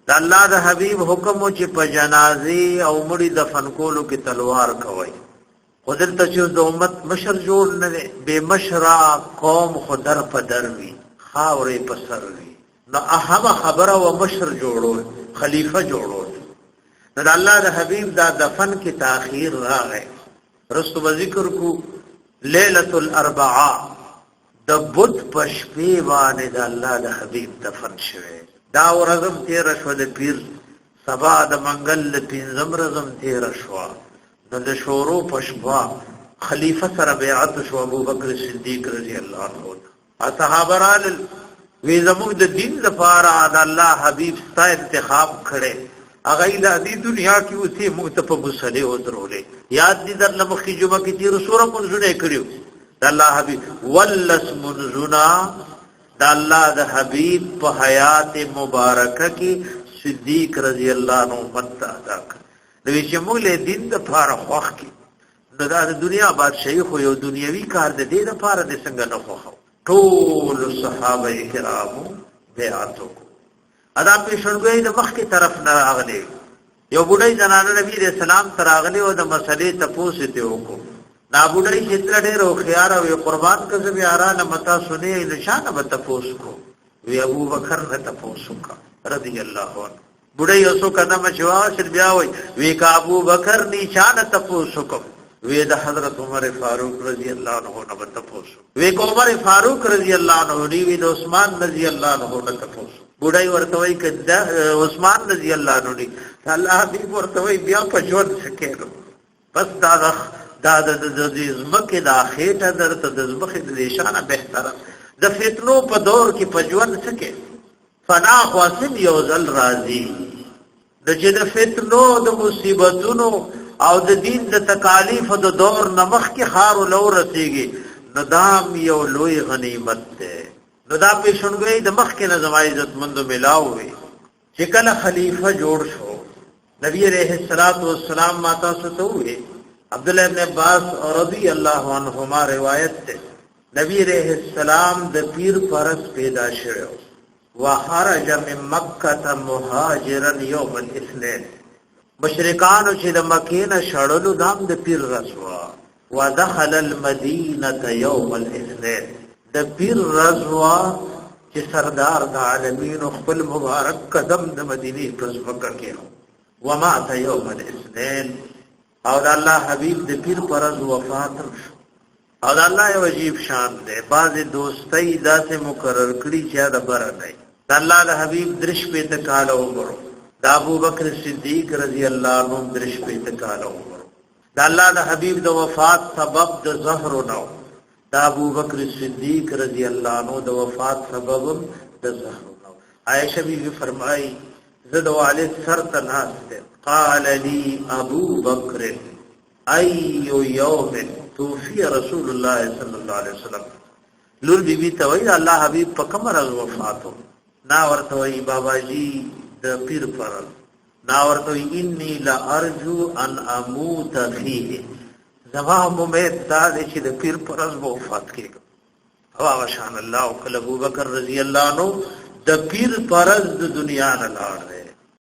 د الله د حبیب حکم چې په جنازې او مړي دفن کولو کې تلوار کوي. خو دلته چې د امت مشر جوړ نه دی، بې مشره قوم خو در په در وي، خاورې په سر وي. نو اهمه خبره و مشر جوړول، خلیفہ جوړول. نو د الله د حبیب دا دفن کې تاخير راغی. رستو به ذکر کو ليله الاربعاء، د بت په شپې باندې د الله د حبیب دفن شوه. دا ورځم تیر شو د پیر، سبا د منګل د پنځم ورځم تیر شو. نو د شورو په شپه خلیفہ سره بیعت شو ابو بکر صدیق رضی الله عنه. اصحاب رال وی زموږ د دین لپاره د الله حبیب ستا انتخاب کړي، هغه له دې دنیا کې اوسې موږ ته په مصلی ودرولې. یاد دي در لمخې جمعه کې تیر سوره منځونه کړیو. د الله حبیب ولس منځونه د الله د حبیب په حیات مبارکه کې صدیق رضی الله عنه مت ادا کړ. نو چې موږ له دین د پاره خوخ کې، نو دا د دنیا بادشاہي خو یو دنیوي کار دی، دې د پاره د څنګه نه خوخو. ټول صحابه کرامو بیعت وکړو. ادا پیشنګوی د مخ کې طرف نه راغلی، یو بډای زنانه نبی رسول سلام تراغلی او د مسلې تپوس ته وکړو. دا بډای چې تر ډېر او خيار او قربان کزم یارانه متا سنې نشانه به تپوس کو، وی ابو بکر نه تپوس وکړه رضی الله عنه. بډای یو څو قدم چې واغسل بیا وای، وی کا ابو بکر نشانه تپوس وکړه، وی د حضرت عمر فاروق رضی الله عنه نه تپوس، وی کو عمر فاروق رضی الله عنه دی، وی د عثمان رضی الله عنه نه تپوس. بډای ورته وای ک د عثمان رضی الله عنه دی، الله حبیب ورته وای بیا په ژوند سکیلو. بس دا دا د دې زمکه د خېټه درته د زمکه د نشانه بهتره د فتنو په دور کې په ژوند سکه فنا خاصم یو ځل راځي. د چې د فتنو د مصیبتونو او د دین د تکالیف د دور نمخ کې خار لو رسیږي، نو دام یو لوی غنیمت ده. نو دا پیشنګوی د مخ کې نه زما عزت مند ملاو وي چې کله خلیفہ جوړ شو، نبی علیہ الصلات والسلام ما تاسو ته وې، عبد الله ابن عباس رضی الله عنهما روایت ده، نبی علیہ السلام د پیر پرس پیدا شوه، وخرج من مکه مهاجرا یوم الاثنين. مشرکانو چې د مکې نه شړلو دام د پیر رسوا، ودخل المدینه یوم الاثنين، د پیر رضوا چې سردار د عالمین خپل مبارک قدم د مدینه پر ځمکه کې ومات یوم الاثنين. او د الله حبیب د پیر پر ورځ وفات شو. او د الله یو عجیب شان دی، بعضې دوستۍ داسې مقرر کړي چې د بره دی. د الله د حبیب درش پېته کاله عمر، د ابوبکر صدیق رضی الله عنه درش پېته کاله عمر. د الله د حبیب د وفات سبب د زهر نو، د ابوبکر صدیق رضی الله عنه د وفات سبب د زهر نو. عائشه بی بی فرمایي، زه د والد سر ته ناست، قال لي ابو بکر ای یوم توفی رسول الله صلی الله علیه وسلم. لور بی بی ته وای الله حبیب په کوم ورځ وفاتو؟ نا ورته وای بابا جی د پیر پر. نا ورته وای انی لا ارجو ان اموت فیه، زما امید دا دی چې د پیر پر ورځ به وفات کېږم. او هغه شان الله او کله ابو بکر رضی الله عنه د پیر پرز د دنیا نه لاړ دی.